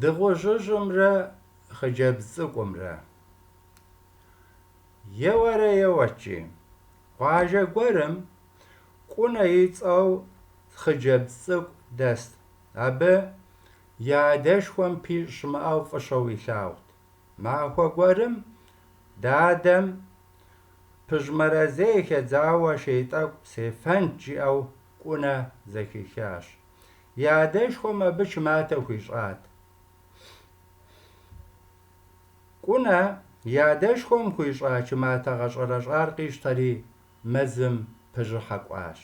Дыгъужьыжьымрэ хъыджэбз цӏыкӏумрэ. Еуэрэ еуэт, жи. Къуажэ гуэрым Кӏунэ и цӏэу хъыджэбз цӏыкӏу дэст. Абы и адэшхуэм пищӏ щымыӏэу фӏыщэу илъагъут. Махуэ гуэрым дадэм пыжь мэрэзей хэдзауэ шей тӏэкӏу сефэнт жиӏэу Кӏунэ зэхихащ. И адэшхуэм абы чыматэ хуищӏат. Кӏунэ и адэшхуэм хуищӏа чыматэ гъэщӏэрэщӏар къищтэри мэзым пыжьыхьэ кӏуащ.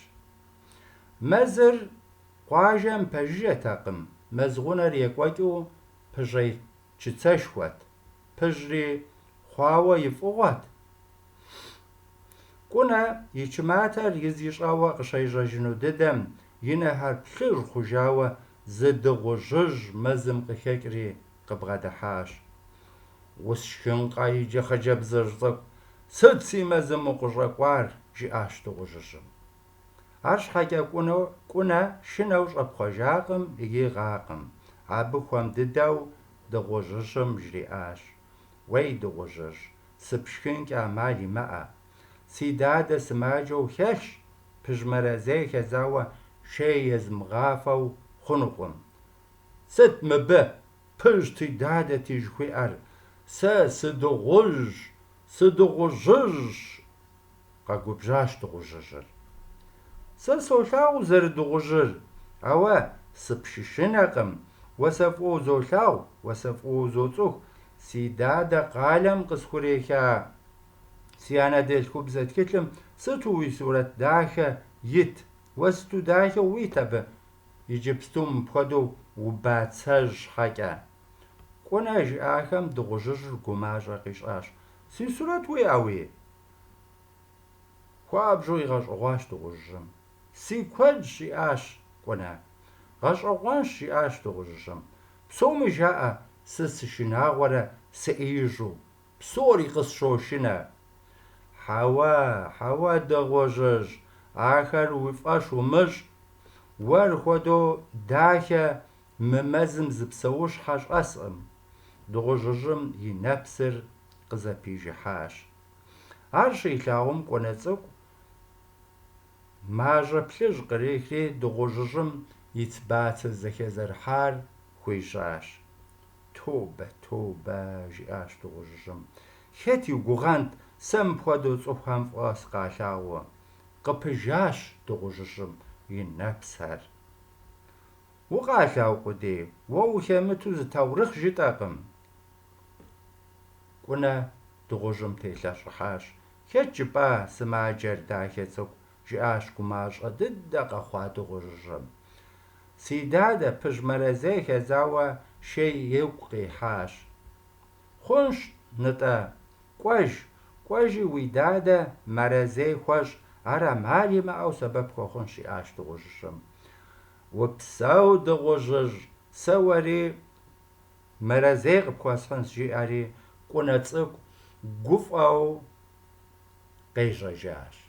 Мэзыр къуажэм пэжыжьэтэкъым, мэз гъунэр екӏуэкӏыу пыжьей чыцэшхуэт, пыжьри хъуауэ и фӏыгъуэт. Кӏунэ и чыматэр из ищӏауэ къыщежьэжыну дыдэм и нэхэр плъыжь хъужауэ зы дыгъужьыжь мэзым къыхэкӏри къыбгъэдыхьащ. Усшхынкъэ иджы, хъыджэбзыжь цӏыкӏу, сыт си мэзым укъыщӏэкӏуар? жиӏащ дыгъужьыжьым. Арщхьэкӏэ Кӏунэ шынэу щӏэпхъуэжакъым икӏи гъакъым. Абы хуэм дыдэу дыгъужьыжьым жриӏащ. Уей, дыгъужьыжь, сыпшхынкӏэ ӏэмал имыӏэ. Си дадэ сымаджэу хэлъщ, пыжь мэрэзей хэдзауэ шей езмыгъафэу хъунукъым. Сыт мыбы пыжьти дадэти жыхуиӏэр? Сэ сыдыгъужьщ, сыдыгъужьыжьщ! Къэгубжьащ дыгъужьыжьыр. Сэ солъагъу узэрыдыгъужьыр, ауэ сыпщышынэкъым. Уэ сэ фӏыуэ узолъагъу, уэ сэ фӏыуэ узоцӏыху. Си дадэ къалэм къысхуреха си анэдэлъхубзэ тхылъым сыту уи сурэт дахэ ит, уэ сыту дахэу уит абы, иджыпсту мыпхуэдэу убацэжь щхьэкӏэ. Кӏунэ жиӏахэм дыгъужьыжьыр гумащӏэ къищӏащ. Си сурэт уиӏэуи? Хуабжьу игъэщӏэгъуащ дыгъужьым. Си куэдщ, жиӏащ Кӏунэ. Гъэщӏэгъуэнщ, жиӏащ дыгъужьыжьым. Псоми жаӏэ сэ сышынагъуэрэ сыӏеижьу. Псори къысщошынэ. Хьэуэ, хьэуэ, дыгъужьыжь, ахэр уи фӏэщ умыщӏ. Уэр хуэдэу дахэ мы мэзым зы псэущхьэ щӏэскъым. Дыгъужьыжьым и нэпсыр къызэпижыхьащ. Ар щилъагъум Кӏунэ цӏыкӏу мажьэ плъыжь кърихри дыгъужьыжьым и цы бацэ зэхэзэрыхьар хуищӏащ. Тобэ, тобэ, жиӏащ дыгъужьыжьым. Хэт и гугъэнт сэ мыпхуэдэу цӏыхухэм фӏыуэ сыкъалъагъуу? Къыпыжащ дыгъужьыжьым и нэпсхэр. Укъалъагъу къудей, уэ ухэмыту зы таурыхъ жытӏэкъым. Кӏунэ дыгъужьым телъэщӏыхьащ. Хэт жыпӏа сымаджэр, дахэ цӏыкӏу, жиӏащ гумащӏэ дыдэ къэхъуа дыгъужьыжьым. Си дадэ пыжь мэрэзей хэдзауэ шей игу къихьащ. Хъунщ, нытӏэ, кӏуэж, кӏуэжи уи дадэ мэрэзей хуэщӏ, ар ӏэмал имыӏэу сэбэп хуэхъунщ, жиӏащ дыгъужьыжьым. Упсэу, дыгъужьыжь, сэ уэри мэрэзей къыпхуэсхьынщ, жиӏэри Кӏунэ цӏыкӏу гуфӏэу къежьэжащ.